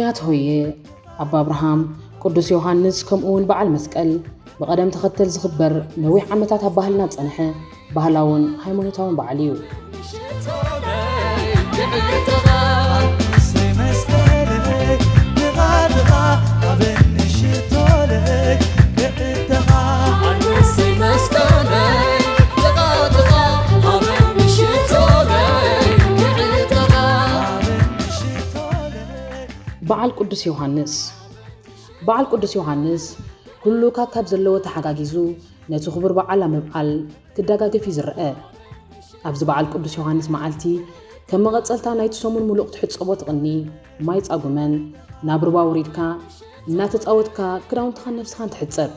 ቅንያት ሆየ፣ ኣባ ኣብርሃም፣ ቅዱስ ዮሃንስ፣ ከምኡ እውን በዓል መስቀል ብቐደም ተኸተል ዝኽበር ነዊሕ ዓመታት ኣብ ባህልና ዝጸንሐ ባህላውን ሃይማኖታውን በዓል እዩ። በዓል ቅዱስ ዮሃንስ። በዓል ቅዱስ ዮሃንስ ኩሉ ካካብ ዘለዎ ተሓጋጊዙ ነቲ ክቡር በዓል ኣብ ምብዓል ክደጋገፍ እዩ ዝረአ። ኣብዚ በዓል ቅዱስ ዮሃንስ መዓልቲ ከም መቐጸልታ ናይቲ ሰሙን ምሉእ ክትሕጸቦ ትቕኒ ማይ ጻጉመን ናብ ሩባ ውሪድካ እናተጻወትካ ክዳውንትኻን ነብስኻን ትሕጸብ።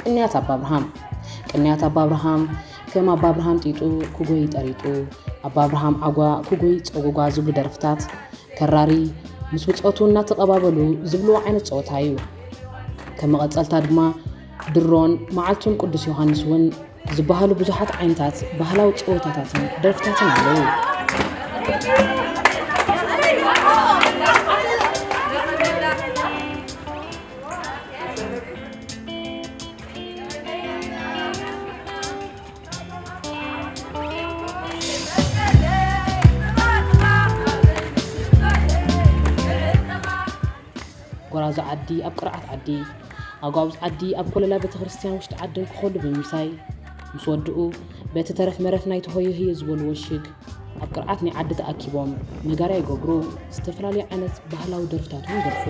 ቅንያት ኣባ ኣብርሃም። ቅንያት ኣባ ኣብርሃም ከም ኣባ ኣብርሃም ጢጡ ክጎይ ጠሪጡ፣ ኣባ ኣብርሃም ዓጓ ክጎይ ጸጉጓ ዝብሉ ደርፍታት ከራሪ ምስ ብጾቱ እናተቐባበሉ ዝብልዎ ዓይነት ጸወታ እዩ። ከም መቐጸልታ ድማ ድሮን መዓልቱን ቅዱስ ዮሃንስ እውን ዝበሃሉ ብዙሓት ዓይነታት ባህላዊ ጸወታታትን ደርፍታትን ኣለዉ። ጎራዙ ዓዲ ኣብ ቅርዓት ዓዲ፣ ኣጓብዝ ዓዲ ኣብ ኮለላ ቤተ ክርስቲያን ውሽጢ ዓዲ እንክኸሉ ብምምሳይ፣ ምስ ወድኡ በቲ ተረፍ መረፍ ናይቲ ሆየ ህየ ዝበልዎ ሽግ ኣብ ቅርዓት ናይ ዓዲ ተኣኪቦም ነጋርያ ይገብሩ። ዝተፈላለዩ ዓይነት ባህላዊ ደርፍታት እውን ይደርፉ።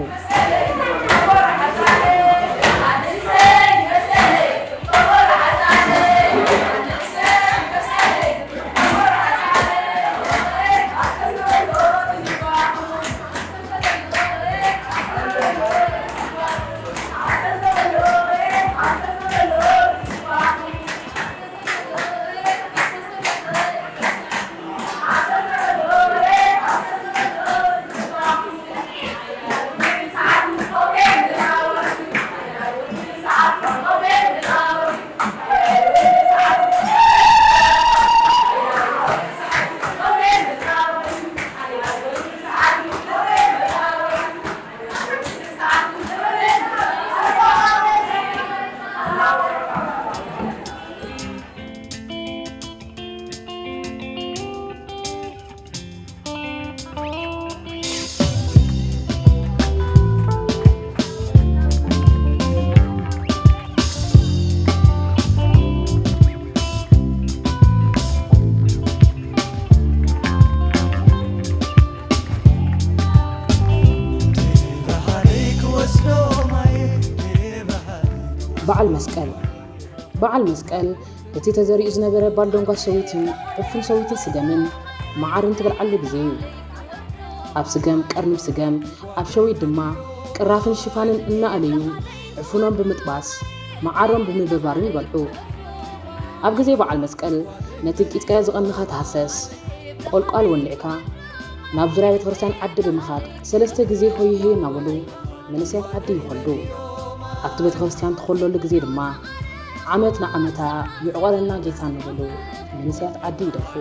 በዓል መስቀል። በዓል መስቀል እቲ ተዘሪኡ ዝነበረ ባልዶንጓ ሰዊትን ዕፉን ሰዊትን ስገምን መዓርን ትበልዓሉ ግዜ እዩ። ኣብ ስገም ቀርኒብ ስገም፣ ኣብ ሸዊት ድማ ቅራፍን ሽፋንን እናኣለዩ ዕፉኖም ብምጥባስ መዓሮም ብምብርባርን ይበልዑ። ኣብ ግዜ በዓል መስቀል ነቲ ቂጥቃዮ ዝቐንኻ ተሃሰስ፣ ቆልቋል ወሊዕካ ናብ ዙርያ ቤተ ክርስቲያን ዓዲ ብምኻድ ሰለስተ ግዜ ሆይሄ እናበሉ መንእሰያት ዓዲ ይኾልዱ። ኣብቲ ቤተ ክርስቲያን ትኾለሉ ግዜ ድማ ዓመት ንዓመታ ይዕቆረና ጌታ እናበሉ መንእሰያት ዓዲ ይደርፉ።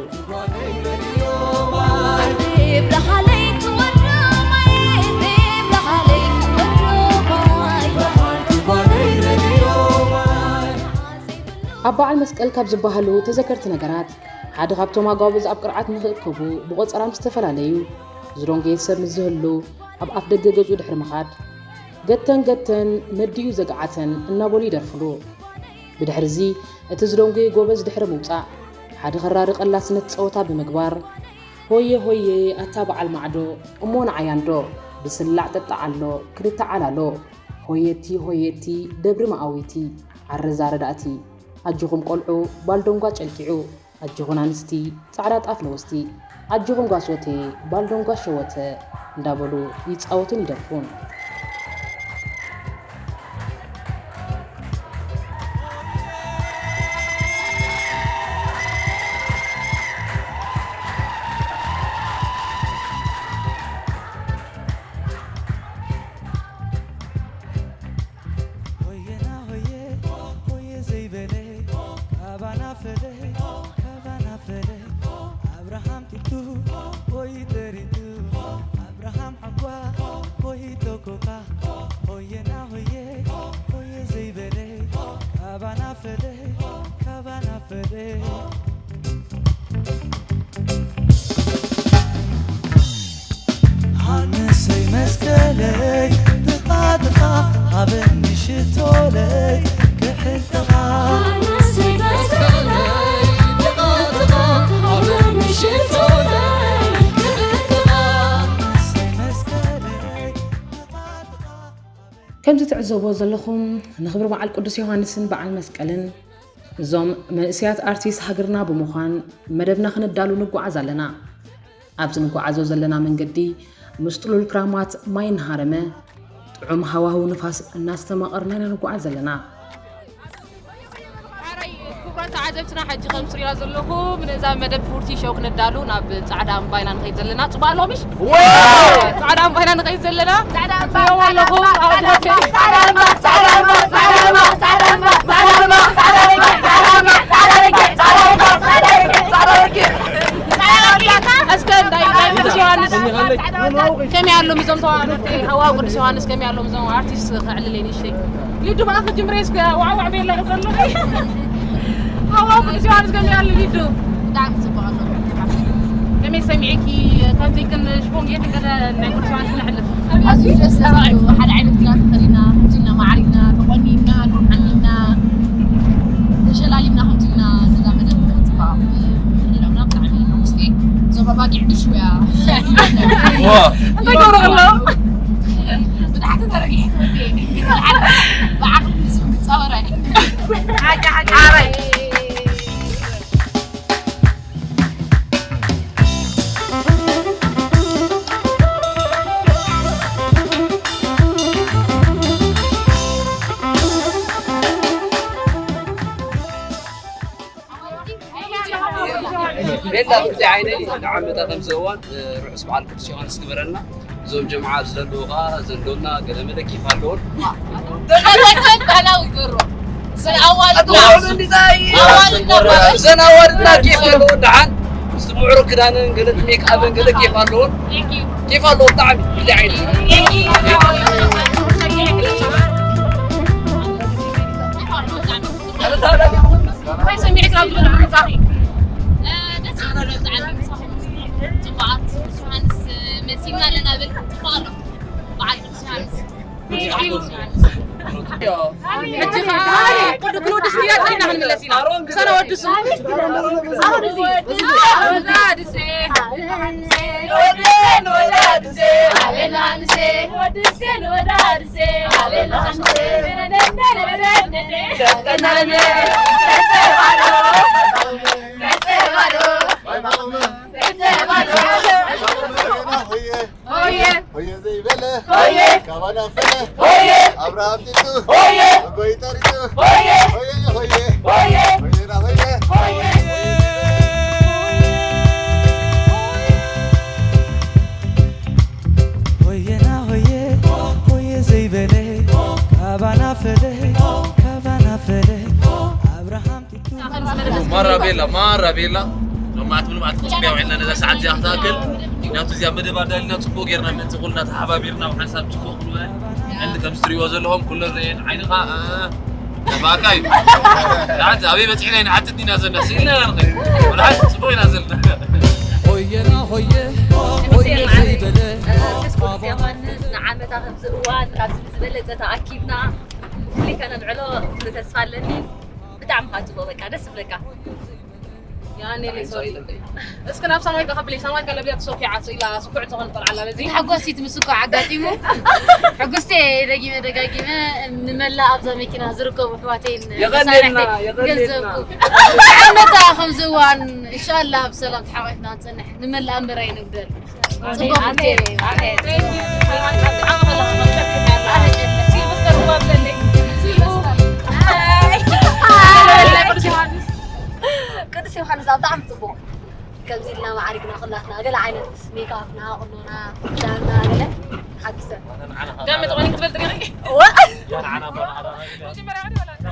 ኣብ በዓል መስቀል ካብ ዝበሃሉ ተዘከርቲ ነገራት ሓደ ካብቶም ኣጓብዝ ኣብ ቅርዓት ንኽእከቡ ብቖጸራ ምስ ተፈላለዩ ዝደንጎየ ሰብ ምስ ዝህሉ ኣብ ኣፍ ደገ ገዝኡ ድሕሪ ምኻድ ገተን ገተን ነድዩ ዘግዓተን እናበሉ ይደርፍሉ። ብድሕርዚ እቲ ዝደንጎየ ጎበዝ ድሕሪ ምውጻእ ሓደ ኸራሪ ቀላስነት ጸወታ ብምግባር ሆየ ሆየ ኣታ በዓል ማዕዶ እሞ ንዓያ እንዶ ብስላዕ ጠጣዕ ኣሎ ክልተ ዓላሎ ሆየቲ ሆየቲ ደብሪ መኣዊቲ ዓረዛ ረዳእቲ ኣጆኹም ቆልዑ ባልዶንጓ ጨልቂዑ ኣጆኹን ኣንስቲ ጻዕዳ ጣፍ ለወስቲ ኣጆኹም ጓሶቴ ባልዶንጓ ሸወተ እንዳበሉ ይጻወቱን ይደርፉን። ሆየና ሆየ ሆየ ዘይበለ ካባና ፈለ ካባና ፈለ ኣብርሃም ቲቱ ሆይ ተሪቱ ኣብርሃም ሓጓ ሆይ ተኮካ ሆየና ሆየ ሆየ ዘይበለ ካባና ፈለ ካባና ፈለ ሃንሰይ መስቀለይ ጥቓ ጥቓ ሃበኒ ሽቶለይ ክሕልጥኻ ሃንሰይ መስቀለይ ጥቓ ጥቓ ሃበኒ ሽቶለይ ክሕልጥኻ ሃንሰይ መስቀለይ ጥቓ ጥቓ ከምዚ ትዕዘብዎ ዘለኹም ንኽብሪ በዓል ቅዱስ ዮሃንስን በዓል መስቀልን እዞም መንእሰያት ኣርቲስት ሃገርና ብምዃን መደብና ክነዳሉ ንጓዓዝ ኣለና። ኣብዚ ንጓዓዞ ዘለና መንገዲ ምስ ጥሉል ክራማት ማይ እናሃረመ ጥዑም ሃዋህው ንፋስ እናስተማቐርና ኢና ንጓዓዝ ዘለና። ሓራይ ክቡራት ተዓዘብትና ሕጂ ከም ትሪእዋ ዘለኹም ነዛ መደብ ፉርቲ ሾው ክነዳሉ ናብ ጻዕዳ እምባ ኢና ንኸይድ ዘለና። ጽቡቕ ኣለኹም ምሽ? ጻዕዳ እምባ ኢና ንኸይድ ዘለና። ጻዕዳ እምባ፣ ትሪእዎ ኣለኹም ኣብ ጻዕዳ እምባ፣ ጻዕዳ እምባ፣ ጻዕዳ እምባ፣ ጻዕዳ እምባ፣ ጻዕዳ እምባ፣ ጻዕዳ እምባ፣ ጻዕዳ እምባ፣ ጻዕዳ እምባ፣ ጻዕዳ እምባ፣ ጻዕዳ እምባ፣ ጻዕዳ እምባ። እስከ እንዳይ ናይ ቅዱስ ዮሃንስ ከመይ ኣሎ ምስዞም ተዋረድቲ ሃዋው ቅዱስ ዮሃንስ ከመይ ኣሎ ምስዞም ኣርቲስት ከዕልለይ ንእሽተይ ሊዱ ብኣኺ ጅምሬ እስከ ዋዕዋዕ ቤላ ዘሎ ሃዋው ቅዱስ ዮሃንስ ከመይ ኣሎ ሊዱ ብጣዕሚ ጽቡቕ ኣሎ ከመይ ሰሚዕኪ ከምዚ ግን ሽፎን ጌርኪ ገለ ናይ ቅዱስ ዮሃንስ ነሕልፍ ኣዝዩ ደስ ዝብል ሓደ ዓይነት ክዳን ተኸዲና ከምዚ ኢልና ማዕሪግና ተቆኒና ተሓኒና ተሸላሊምና ከምዚ ኢልና ነዛ መደብ ጽባቕ ምህላውና ብጣዕሚ ውስጢ ዞባ ባጊዕ ድሽውያ እንታይ ገብረ ኣሎ ብታሕቲ ተረጊሐ ትወዲ ብዓቕሊ ህዝቢ ክጻወራ ሓቂ ሓቂ ሓራይ ቤላ ፍትሒ ዓይነይ ንዓመታ ከምዚ እዋን ርሑስ በዓል ቅዱስ ዮሃንስ ግበረልና። እዞም ጀምዓ ኣብዚ ዘለዉ ኸዓ ዘንዶና ገለመለ ኬፍ ኣለዎን። ተመልከት ባህላዊ ገሮ። እዘን ኣዋልድና። ኣዋልድና። እዘን ኣዋልድና ኬፍ ኣለዎን ደሓን። ምስቲ ምዕሩግ ክዳነን ገለ እቲ ሜክኣበን ገለ ኬፍ ኣለዎን። ኬፍ ኣለዎ ብጣዕሚ። ፍልይ ዓይነት። ከመይ ሰሚዕካ ኣብዚ ምሳኺ? ደስ ይብል ብጣዕሚ ምሳኹም። ጽቡቓት ዮሃንስ መሲልና ኣለና ብል። ጽቡቕ ኣሎ። በዓል ቅዱስ ዮሃንስ። ሕጂ ኸዓ ቅዱስ ክንወድስ ኢና፣ ኢና ክንምለስ ኢና። ክሳብ ነወድሱ። ላንሴ ወድሴ ንወዳድሴ ኣቤል ላንሴ ሆየ ሆየ ዘይበለ ሆየ ካባና ፈለ ሆየ ኣብርሃም ጢጡ ሆየ ጎይ ጠሪጡ ሆየ ሆየ ሆየ ሆየ ሆየና ሆየ ሆየ ሆየና ሆየ ሆየ ዘይበለ ካባና ፈለ ካባና ፈለ ኣብርሃም ጢጡ ማራ ቤላ ማራ ቤላ ሎማዓት ምንም ኣትክልቲ ቢያ ውዕልና ነዛ ሰዓት እዚኣ ክትኣክል ምክንያቱ እዚኣ መደብ ኣዳሊና ፅቡቅ ጌርና ምእንቲ ኩልና ተሓባቢርና ብሓንሳብ ፅቡቅ ክንበ ዕሊ ከም ዝትሪእዎ ዘለኹም ኩለን ርኤን ዓይንኻ ተባካ እዩ ንዓት ኣበይ በፂሕና ኢና ሓትት ኢና ዘለና ስኢልና ኢና ንኸይድ ወላ ሓንቲ ፅቡቅ ኢና ዘለና ሆየና ሆየ ሆየ ዘይበለ ቅዱስ ዮሃንስ ንዓመታ ከምዚ እዋን ካብዚ ዝበለፀ ተኣኪብና ፍሉይ ከነብዕሎ ኩሉ ተስፋ ኣለኒ ብጣዕሚ ካ ፅቡቅ በቃ ደስ ይብለካ ያኔ ሶሪ እስከ ናብ ሳማይ ከብል ሳማይ ከለብያ ተሶኪዓ ኢላ ስኩዕ ተኾን ጠልዓላ በዚ ሓጎሲት ምስ እኮ ኣጋጢሙ ሕጉስቲ ደጊመ ደጋጊመ ንመላእ ኣብዛ መኪና ዝርከቡ ኣሕዋተይን የቐንየልና፣ መሳርሕተይ የቐንየልና። ገንዘብኩ ዓመታ ከምዚ እዋን እንሻላ ብሰላም ተሓቋፍና ንፀንሕ ንመላእ እምበራይ ንግደል ቅዱስ ዮሃንስ ብጣዕሚ ፅቡቅ ከምዚ ኢልና ማዕሪግና ኩላትና ገለ ዓይነት ሜካፕና ቁኖና ክዳንና ገለ ሓጊሰ ዳመ ተቆኒ ክትበልጥ ሪኺ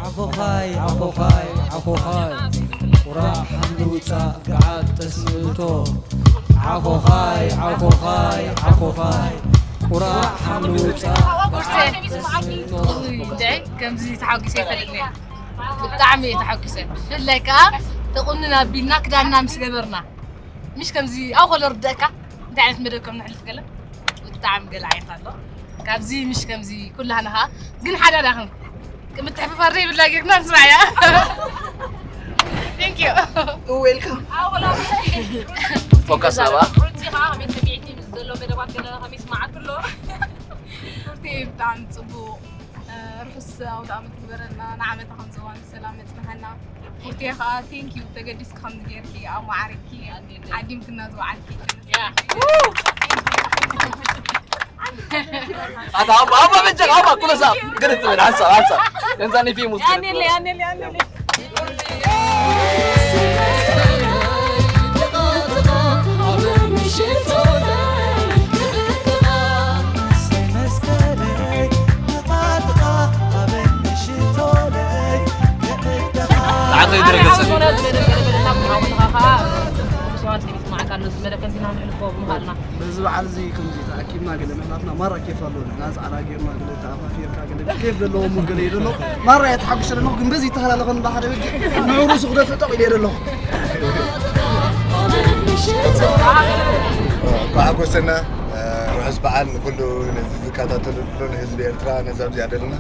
ዓኾኻይ ዓኾኻይ ዓኾኻይ ቁራዕ ሓምሊ ውፃእ ገዓት ጠስምእቶ ዓኾኻይ ዓኾኻይ ዓኾኻይ ቁራዕ ሓምሊ ውፃእ ገዓት ጠስምእቶ ከምዚ ተሓጒሰ ይፈልጥ ነየ ብጣዕሚ እየ ተሓጒሰ ብፍላይ ከዓ ተቁንን ኣቢልና ክዳንና ምስ ገበርና ምሽ ከምዚ ኣብ ከሎ ርደእካ እንታይ ዓይነት መደብ ከም ንሕልፍ ገለ ብጣዕሚ ገለ ዓይነት ኣሎ ካብዚ ምሽ ከምዚ ኩላህና ከዓ ግን ሓዳዳኽም ምትሕፍፋር ዘይብላ ጌርና ንስማዕ እያ Thank you. Welcome. ፎከስ ኣባ ሩቲ ከዓ ከመይ ሰሚዕቲ ምስ ዘሎ መደባት ገለና ከመይ ስማዓት ኣሎ ሩቲ ብጣዕሚ ፅቡቅ ርሑስ ኣውደ ዓመት ይግበረልና ንዓመታ ከም ዘዋን ሰላም መፅናሃና ፉርቴ ከዓ ቴንክ ዩ ተገዲስኪ ከምዚ ጌርኪ ኣማዓሪግኪ ዓዲምክና ዝወዓልኪ ኣታ ኣባ ኣባ በጃ ኣባ ኩሉ ሳብ ግልጽ በል ሓንሳብ ሓንሳብ ገንዛኒ ፊልም ውስጥ ያኔለ ያኔለ ያኔለ በዚ በዓል እዚ ከምዚ ተኣኪብና ገለ ምሕላፍና ማራ ኬፍ ኣለዎ ንሕና ፃዕዳ ጌርና ገለ ተኣፋፊርካ ገለ ኬፍ ዘለዎ እሞ ገለ የደሎ ማራ እየ ተሓጒሰ ዘለኹ ግን በዚ ይተሃላለኸ ንባሓደ በጊ ንዕሩሱ ክደፍእ ጠቕ ኢለ የደለኹ እንኳዕ ሓጎሰና ርሑስ በዓል ንኩሉ ነዚ ዝከታተሉ ኩሉ ንህዝቢ ኤርትራ ነዛ ኣብዚኣ ዘለና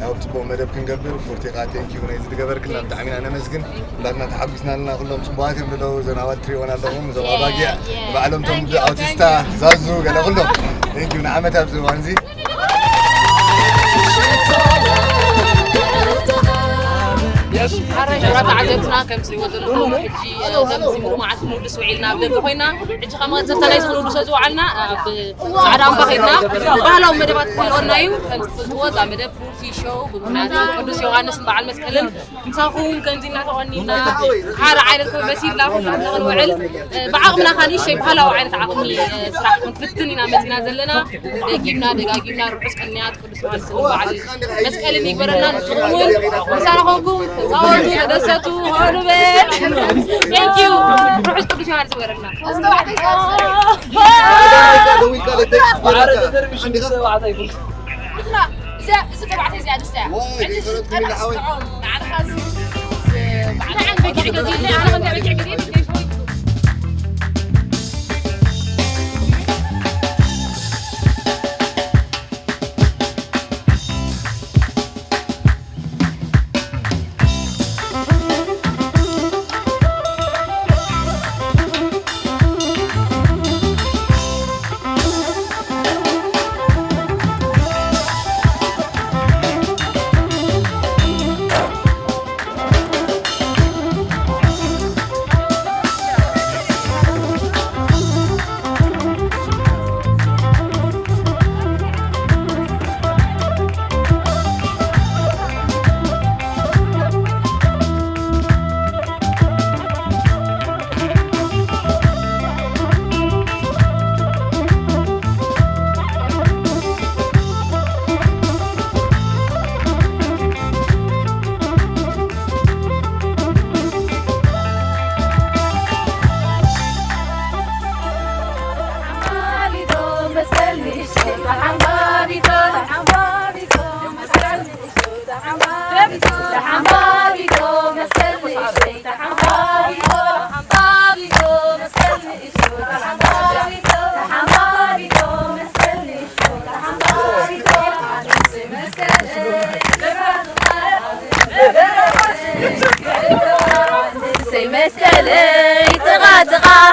ያው ጽቡቅ መደብ ክንገብር ፉርቲ ካ ቴንክ ዩ ናይ ዝገበርክልና ብጣዕሚ ኢና ነመስግን ኩላትና ተሓጒስና ኣለና ኩሎም ጽቡቃት እዮም ዘለዉ ዘናዋል ትሪኦን ኣለኹም እዞም ኣባጊዕ ባዕሎም ቶም ኣውቲስታ ዛዙ ገለ ኩሎም ቴንክ ዩ ንዓመት ኣብዚ እዋን እዚ ተዓዘብትና ከም ትሪእዎ ዘለኹም ሕጂ ከምዚ ሙሉእ መዓልቲ ክንውድስ ውዒልና ኣብ ደገ ኮይና ሕጂ ካብ መቐፀልታ ናይ ክንውድሶ ዝወዓልና ኣብ ፃዕዳ እምባ ከይድና ባህላዊ መደባት ክህልወና እዩ ከም ትፈልጥዎ እዛ መደብ ፉርቲ ሾው ብምኽንያት ቅዱስ ዮሃንስን በዓል መስቀልን ምሳኹም ከምዚ እናተቐኒና ሓደ ዓይነት ከም መሲልና ኩሉ ንኽንውዕል ብዓቕምና ካ ንእሽተይ ባህላዊ ዓይነት ዓቕሚ ስራሕ ክንፍትን ኢና መፂና ዘለና ደጊምና ደጋጊምና ርሑስ ቅንያት ቅዱስ ዮሃንስን በዓል መስቀልን ይግበረልና ንስኹም እውን ምሳና ኮንኩም ተፃወቱ ተደሰቱ ሆኑ በል ቴንክ ዩ ርሑስ ቅዱስ ዮሃንስ ይግበረልና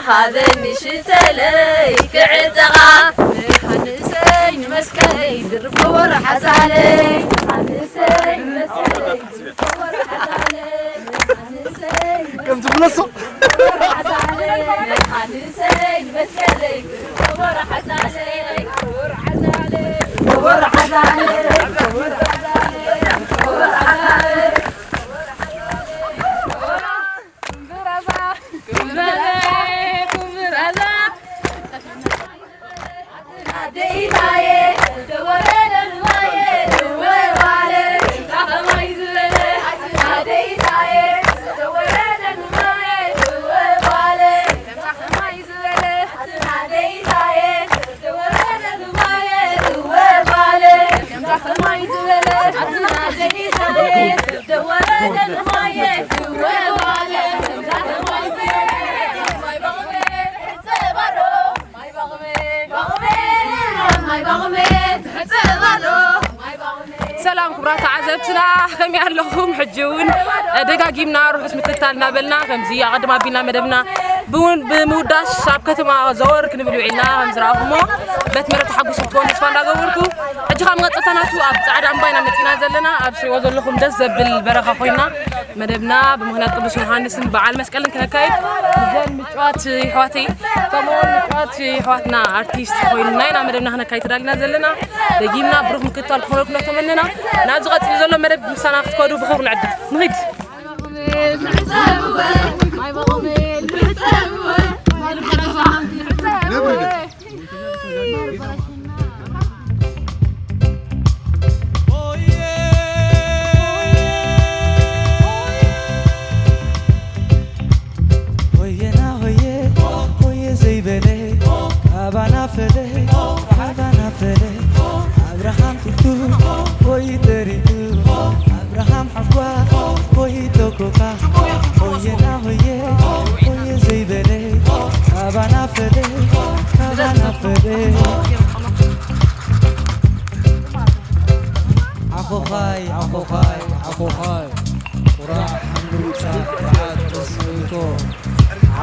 ሃበኒ ሽተለይ ክዕጠቓ፣ ንሓንሰይ ንመስቀለይ ድርብ ከወር ሓዛለይ፣ ንሓንሰይ ንመስቀለይ ድርብ ከወር ሓዛለይ፣ ንሓንሰይ ከም ትብለሶ። ሰላም ክቡራት ተዓዘብትና፣ ከመይ ኣለኹም? ሕጂ እውን ደጋጊምና ርሑስ ምክትታል እናበልና፣ ከምዚ ኣቐድም ኣቢልና መደብና ብውን-፣ ብምውዳስ ኣብ ከተማ ዘወር ክንብል ውዒልና። ከም ዝረኣኹሞ በቲ መደብ ተሓጒስኩም ክትኮኑ ተስፋ እንዳገበርኩ፣ ሕጂ ካብ መቐጸልታ ናቱ ኣብ ጻዕዳ እምባ ኢና መጺና ዘለና። ኣብ ስሪዎ ዘለኹም ደስ ዘብል በረኻ ኮይና መደብና ብምኽንያት ቅዱስ ዮሃንስን በዓል መስቀልን ክነካይድ፣ እዘን ምጭዋት ይሕዋተይ፣ ከምኡውን ምጭዋት ይሕዋትና ኣርቲስት ኮይንና ኢና መደብና ክነካይድ ተዳሊና ዘለና። ደጊምና ብሩኽ ምክትታል ክኾነልኩም እናተመነና፣ ናብ ዝቐጽል ዘሎ መደብ ምሳና ክትከዱ ብኽብሪ ንዕድም። ንኺድ። ሆየና ሆየ ሆየ ዘይበለ ካባና ፈለ ካባና ፈለ ኣብርሃም ፊቱ ሆይ ተሪቱ ኣብርሃም ሓጓ ሆይ ተኮካ ሆየና ሆየ ሆየ ዘይበለ ካባና ፈለ ካባና ፈለ ዓኾኻይ ዓኾኻይ ዓኾኻይ ቁራዕ ሓምሊ ውጻእ ገዓት ጠስሚ እቶ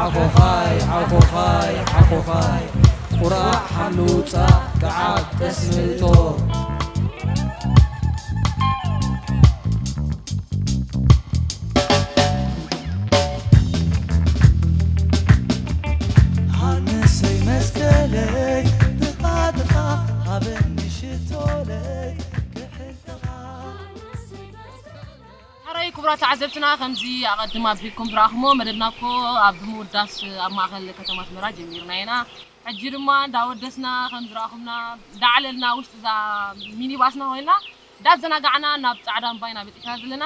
ዓኾኻይ ዓኾኻይ ዓኾኻይ ቁራዕ ሓምሊ ውጻእ ገዓት ጠስሚ እቶ ሃንሰይ መስቀለይ ጥቓ ጥቓ ሃበኒ ሽቶለይ ክሕልኻ ሓራይ ክቡራት ተዓዘብትና፣ ከምዚ ኣቐድም ኣቢልኩም ዝረኣኹሞ መደብና እኮ ኣብ ብምውዳስ ኣብ ማእኸል ከተማ ኣስመራ ጀሚርና ኢና። ሕጂ ድማ እንዳወደስና ከም ዝረኣኹምና እንዳዓለልና ውሽጢ እዛ ሚኒባስና ኮይንና እንዳዘናጋዕና ናብ ጻዕዳ እምባ ኢና በጺሕና ዘለና።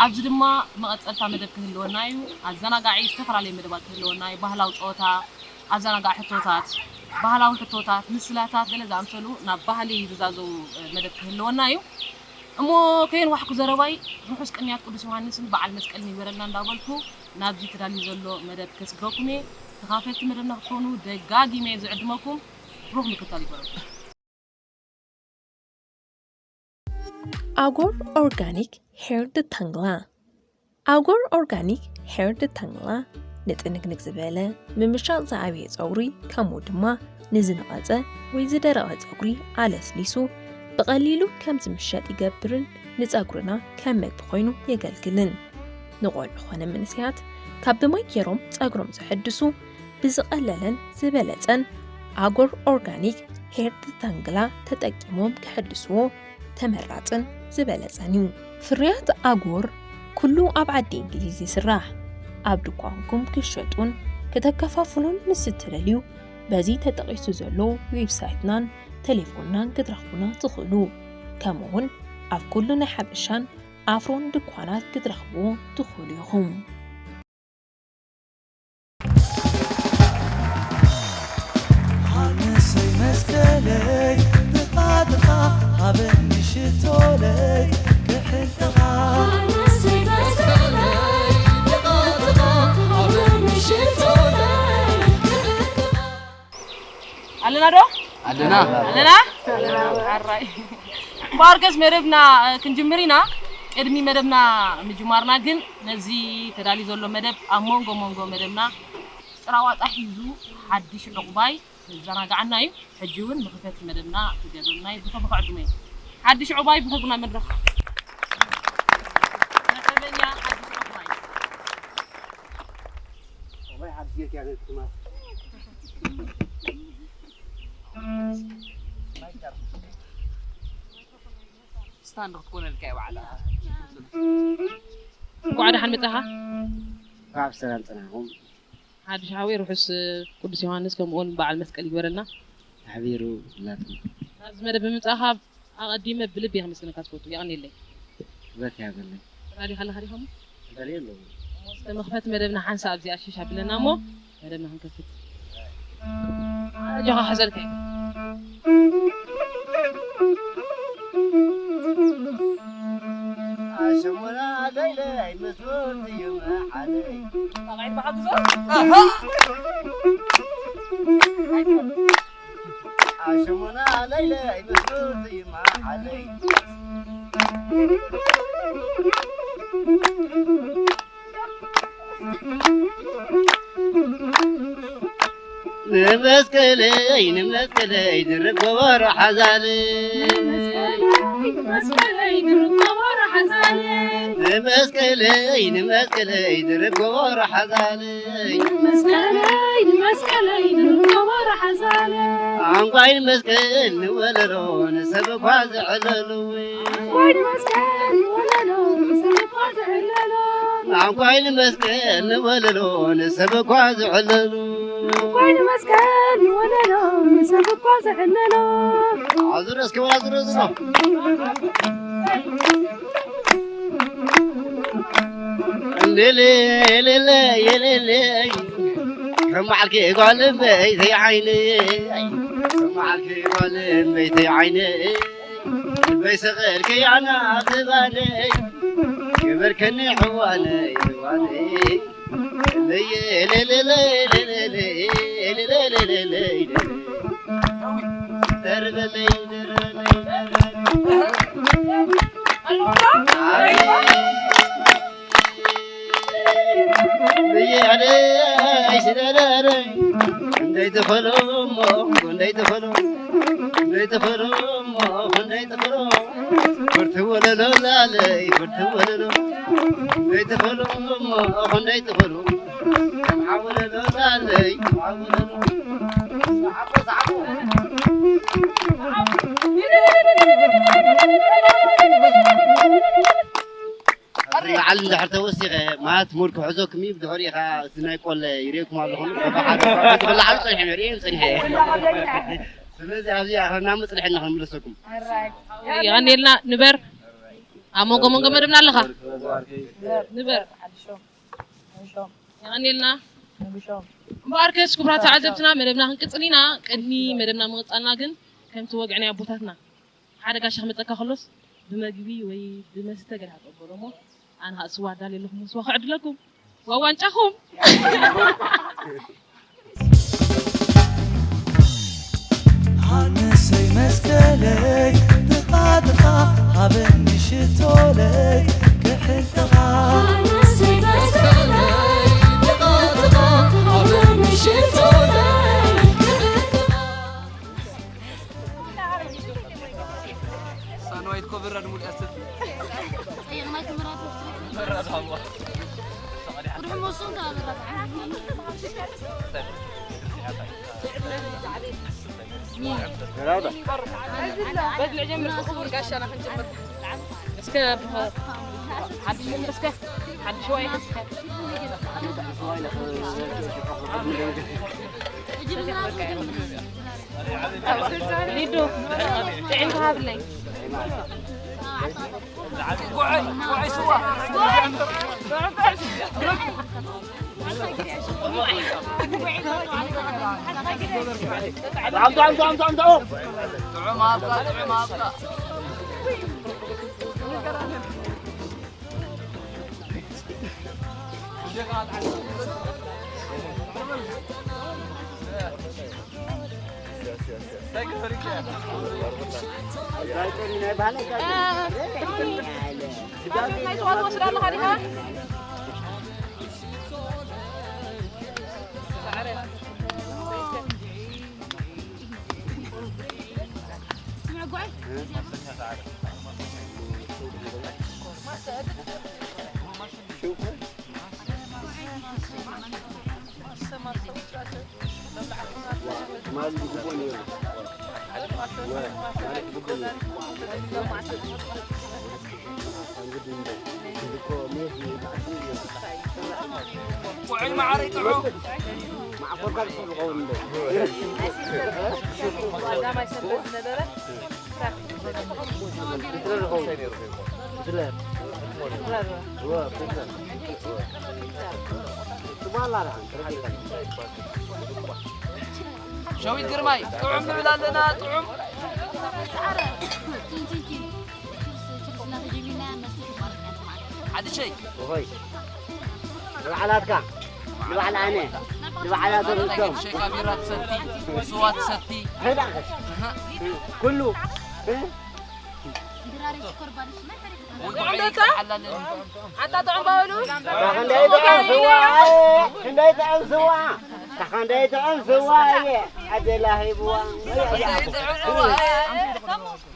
ኣብዚ ድማ መቐጸልታ መደብ ክህልወና እዩ። ኣዘናጋዒ ዝተፈላለየ መደባት ክህልወና እዩ። ባህላዊ ጸወታ፣ ኣዘናጋዒ ሕቶታት፣ ባህላዊ ሕቶታት፣ ምስላታት፣ ገለ ዝኣምሰሉ ናብ ባህሊ ዝዛዘው፣ እ፣ መደብ ክህልወና እዩ። እሞ ከየንዋሕኩ ዘረባይ፣ ርሑስ ቅንያት ቅዱስ ዮሃንስን በዓል መስቀልን ይግበረልና እንዳበልኩ፣ ናብዚ ተዳልዩ ዘሎ መደብ ከስግረኩም እየ። ተኻፈልቲ መደብና ክትኮኑ ደጋጊመ እየ ዝዕድመኩም። ብሩኽ ምክትታል ይግበረልኩም። ኣጎር ኦርጋኒክ ሄር ድታንግላ። ኣጎር ኦርጋኒክ ሄር ድታንግላ ንጥንግንግ ዝበለ፣ ምምሻቕ ዝኣብየ ጸጉሪ፣ ከምኡ ድማ ንዝነቐጸ ወይ ዝደረቐ ጸጉሪ ኣለስሊሱ ብቐሊሉ ከም ዝምሸጥ ይገብርን ንጸጉርና ከም መግቢ ኮይኑ የገልግልን። ንቖልዑ ኾነ መንእሰያት ካብ ብማይ ገይሮም ጸጉሮም ዘሐድሱ ብዝቐለለን ዝበለጸን ኣጎር ኦርጋኒክ ሄር ድታንግላ ተጠቂሞም ክሕድስዎ ተመራጽን ዝበለጸን እዩ። ፍርያት ኣጎር ኩሉ ኣብ ዓዲ እንግሊዝ ይስራሕ። ኣብ ድኳንኩም ክሸጡን ከተከፋፍሉን ምስ እትደልዩ፣ በዚ ተጠቒሱ ዘሎ ዌብሳይትናን ቴሌፎንናን ክትረኽቡና ትኽእሉ። ከምኡውን ኣብ ኩሉ ናይ ሓበሻን ኣፍሮን ድኳናት ክትረኽብዎ ትኽእሉ ኢኹም። ሃንሰይ መስቀለይ ጥቓ ጥቓ ሃበኒ ሽቶለይ ክሕልኻ ኣለና ዶ? ኣለና። ኣለና? ኣራይ። እምበኣርከስ መደብና፣ እ፣ ክንጅምር ኢና። ቅድሚ መደብና ምጅማርና ግን ነዚ ተዳልዩ ዘሎ መደብ ኣብ መንጎ መንጎ መደብና ጭራ ዋጣ ሒዙ ሓድሽ ዕቑባይ ክዘናግዓና እዩ። ሕጂ እውን መኽፈቲ መደብና ክገብረልና እዩ። ብኸ-፣ ብኸዕድሞ እዩ። ሓድሽ ዕቑባይ ብኸጉና መድረኽ። መደበኛ ሓድሽ ዕቑባይ። ዕቑባይ ሓድሽ ጌርካ ክትማር። ስታንድ ክትኮነልካ እየ ባዕላ። እንኳዕ ደሓን መጻኻ። ካብ ሰላም ጸናኹም። ሓድሽ ሓወይ ርሑስ ቅዱስ ዮሃንስ ከምኡ እውን በዓል መስቀል ይግበረልና። ሓቢሩ ናቱ። ኣብዚ መደብ ብምምጻእኻ ኣቐዲመ ብልቢ እየ ከመስግነካ ዝፈቱ። የቐንየለይ። ክብረት ይሃበለይ። ተዳሊኻ ኣለኻ ዲኻ እሞ? ተዳልየ ኣለኹ። እሞ እስከ መኽፈቲ መደብና ሓንሳእ ኣብዚኣ ሽሽ ኣቢለና እሞ መደብና ክንከፍት። ኣጆኻ ክሕዘልካ እየ። ኣሸሙና ለይለይ ምስ ወዲ ይመዓለይ። ጣቕዒት ብሓቂ ዞር። ኣሃ። ኣሸሙና ለይለይ ምስ ወዲ ይመዓለይ። ንመስቀለይ ንመስቀለይ ድርብ ጎቦሮ ሓዛለይ። ንመስቀለይ ንመስቀለይ ድርብ ጎቦሮ ሓዛለይ። ንመስቀለይ ንመስቀለይ ድርብ ጎቦሮ ሓዛለይ። ንመስቀለይ ንመስቀለይ ድርብ ጎቦሮ ሓዛለይ። ኣንቋይ ንመስቀል ንወለሎ ንሰብ እኳ ዝዕለሉ። ኣንቋይ ንመስቀል ንወለሎ ንሰብ እኳ ዝዕለሎ። ኣንቋይ ንመስቀል ንወለሎ ንሰብ እኳ ዝዕለሎ። ኣንቋይ ንመስቀል ንወለሎ ንሰብ እኳ ዝዕለሎ። ኣዙረ እስኪ ወላ ዙረ ዝሎ። ሌሌ ሌሌ ሌሌ ከም በዓልኪ ጓል እምበይተይ ዓይነይ፣ ከም በዓልኪ ጓል እምበይተይ ዓይነይ፣ ልበይ ሰቐልኪ ኣና ክባነይ፣ ገበርከኒ ሕዋነይ፣ ሕዋነይ። ለየ ለለለይ ለለለይ ለለለይ ለለለይ። ደርበለይ ደርበለይ ደርበለይ። እንደይ ተኸሎ እሞ፣ እንደይ ተኸሎ፣ እንደይ ተኸሎ እሞ፣ እንደይ ተኸሎ። ፍርት ወለሎ ላለይ፣ ፍርት ወለሎ። እንደይ ተኸሎ እሞ፣ እንደይ ተኸሎ። ወለሎ ላለይ፣ ወለሎ። ላዕሊ እንድሕር ተወሲኸ፣ ማለት ሙድ ክሕዘኩም እዩ። ብድሕሪኡ ኸዓ እቲ ናይ ቆለ ይርእየኩም ኣለኹም። በብሓደ ክላዓሉ ጸኒሐ፣ ይርእየም ጸኒሐ። ስለዚ ኣብዚ ኣኽረና መጽንሐና ክንምለሰኩም። የቐንየልና። ንበር፣ ኣብ መንጎ መንጎ መደብና ኣለኻ። ንበር። የቐንየልና። እምበኣርከስ ክቡራት ተዓዘብትና፣ መደብና ክንቅጽል ኢና። ቅድሚ መደብና ምቕጻልና ግን ከምቲ ወግዒ ናይ ኣቦታትና ሓደ ጋሻ ክመጸካ ከሎስ ብመግቢ ወይ ብመስተ ገለ ክትቕበሎ እሞ፣ ኣነ ኸኣ ስዋ ኣዳልየ ኣለኹ፣ ስዋ ክዕድለኩም። ዋንጫኹም። ሃንሰይ መስቀለይ፣ ጥቓ ጥቓ ሃበኒ ሽቶለይ፣ ክሕልኻ። ሃንሰይ መስቀለይ፣ ጥቓ ጥቓ ሃበኒ ሽቶለይ፣ ክሕልኻ። ሳንዋይት ኮ በራድ ሙሉ ያስብ። ጠየቕናኪ ምራት ወስድኪ። በራድ ሃዋ። ቁድሒ መሱ እንዳ በራድ። በግዕ ጀምር፣ ክቡር ጋሻና ክንጀምር። እስከ ሓድሽ ጀምር፣ እስከ ሓድሽ ዋይ እስከ። ሊዱ፣ ጥዒምካ ሃብለይ። ጉዐይ፣ ጉዐይ ስዋ። ጥዑም፣ ጥዑም፣ ጥዑም፣ ጥዑም። ውዕል ማዕረ ይጥዑ። ቀዳማይ ሰበ ዝነበረ ሸዊት ግርማይ ጥዑም ንብል ኣለና። ጥዑም ሓድሸይ ንባዕላትካ ንባዕል ኣነ ንባዕላቶም እቶም ሸካ ቢራ ትሰቲ፣ ስዋ ትሰቲ። ሄዳ ኩሉ ኣታ ጥዑም በሉ። ክንደይ ጥዑም ስዋ፣ ክንደይ ጥዑም ስዋ፣ ክንደይ ጥዑም ስዋ እየ ኣደላ ሂብዋ።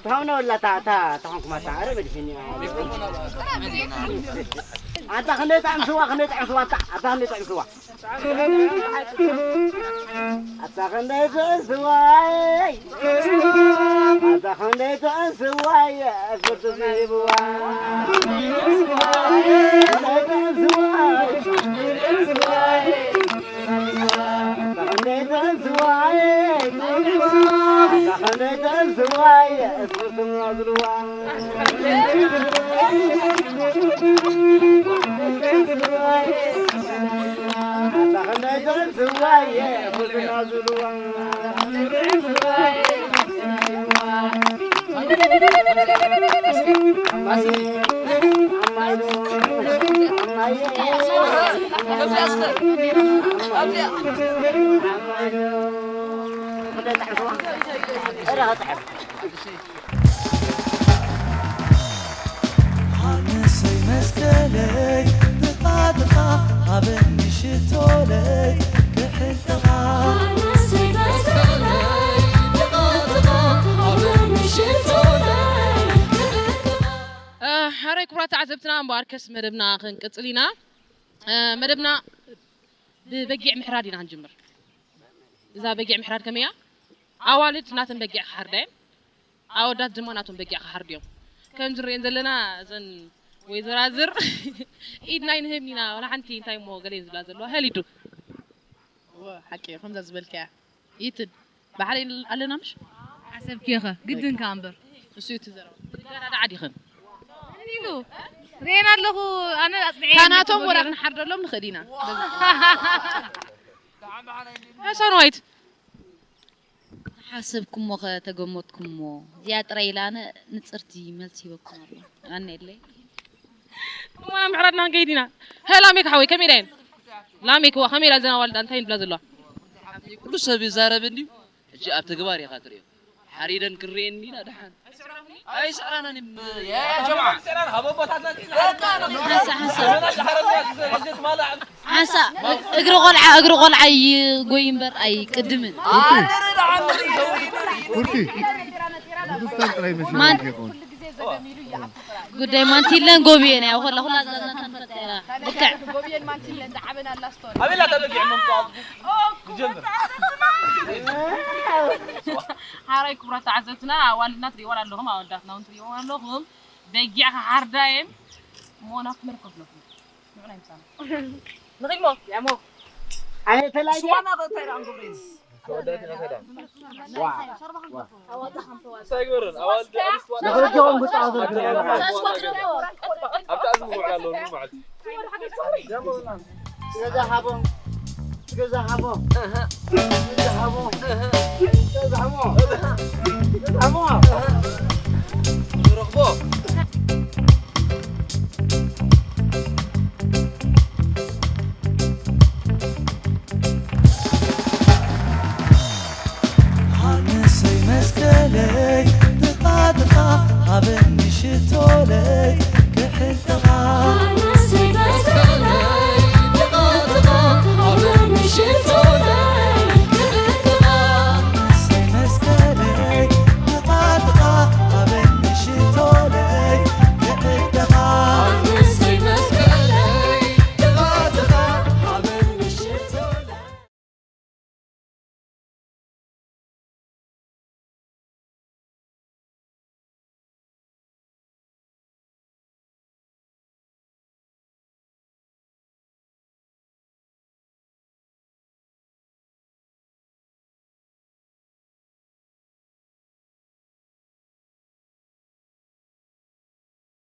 ትኾነ ወላ እታ እታ ተኾንኩማ እታ ኣረ በድሽኒ። ኣታ ክንደይ ጥዑም ስዋ፣ ክንደይ ጥዑም ስዋ፣ ኣታ ኣታ ክንደይ ጥዑም ስዋ። ኣታ ክንደይ ጥዑም ስዋይ፣ ኣታ ክንደይ ጥዑም ስዋይ፣ ኣስፈርቱ ዝህብዋ። ክንደይ ጥዑም ስዋይ፣ ኣታ ክንደይ ጥዑም ስዋይ፣ ኣታ ክንደይ ጥዑም ስዋይ፣ ኣስፈርቱ ዝህብዋ። ሃነሰይ መስቀለይ ጥቓ ጥቓ ሃበኒ ሽቶለይ ክሕልኻ። ሃነሰይ መስቀለይ ጥቓ ጥቓ ሃበኒ ሽቶለይ ክሕልኻ። እ፣ ሓራይ ክቡራት ተዓዘብትና እምበኣርከስ መደብና ክንቅጽል ኢና። እ፣ መደብና ብበጊዕ ምሕራድ ኢና ክንጅምር። እዛ በጊዕ ምሕራድ ከመይ እያ? ኣዋልድ ናተን በጊዕ ክሓርዳ እየን፣ ኣወዳት ድማ ናቶም በጊዕ ክሓርዱ እዮም። ከም ዝርእየን ዘለና እዘን ወይዘራዝር ኢድና ኣይንህብን ኢና፣ ዋላ ሓንቲ እንታይ እሞ ገለ እየን ዝብላ ዘለዋ። ሀሊዱ። እወ፣ ሓቂ እዩ፣ ከምዛ ዝበልካያ። ይትን፣ ባሕሪ ኣለና ምሽ? ሓሰብክዮ ኸ? ግድን ከኣ እምበር። እሱ እዩ እቲ ዘረባ። ትጋዳዳ ዓዲኽን? ኢሉ። ርኤን ኣለኹ፣ ኣነ ኣጽኒዐ እታ ናቶም ወላ ክንሓርደሎም ንኽእል ኢና። እ፣ ሰንዋይት። ተሓሰብኩሞ ኸ ተገመትኩሞ? እዚኣ ጥራይ ኢለ ኣነ ንጽርቲ መልሲ ሂበኩም ኣለኹ። ኣነ የለይ። እሞ ናብ ምሕራድና ክንከይድ ኢና። ሀ፣ ላሜክ ሓወይ፣ ከመይ ኢላ እየን? ላሜክ፣ እዋ፣ ከመይ ኢላ እዘን ኣዋልድ እንታይ ይብላ ዘለዋ? ኩሉ ሰብ ይዛረብ እንድዩ። ሕጂ ኣብ ተግባር ኢኻ ትርእዮ። ሓሪደን ክንርእየን ኢና ደሓን። ኣይስዕራናን እም-፣ ያ ጀምዓ። ሓንሳ፣ ሓንሳ። ሓንሳ፣ እግሪ ቆልዓ፣ እግሪ ቆልዓ ይጎይ እምበር ኣይቅድምን። ኩርኪ። ብትስታን ጥራይ መሲሉ ማን-፣ ይኸውን። ጉዳይ ማንቲለን ጎብየን እያ፣ ኩላ፣ ኩላ ዝዛዝና ከንፈት እያ። ብልክዕ። ጎብየን ማንቲለን ዝዓበና ኣላ ስቶሪ። ኣበላ ተበጊዕ መምጻእ። ኦ፣ ክጀምር። ሓራይ ክቡራት ተዓዘብትና፣ ኣዋልድና ትርእይወን ኣለኹም፣ ኣወዳትና እውን ትርእይዎም ኣለኹም። በጊዕ ክሓርዳ እየን። እሞ ናብቲ መደብ ከፍለኩም። ንዑ ናይ ምሳና። ንኺድ እሞ፣ ያሞ። ኣነ ተላየ። ስዋና እንታይ ደኣ ንገብሮ ኢና? ንኽልቲኦም ክጻወቱ ኣብታ እዝኒ ውዕል ኣለዎ ማለት እዩ። ገዛ ሃቦም፣ ገዛ ሃቦም፣ ገዛ ሃቦም፣ ገዛ ሃቦም፣ ገዛ ሃቦም።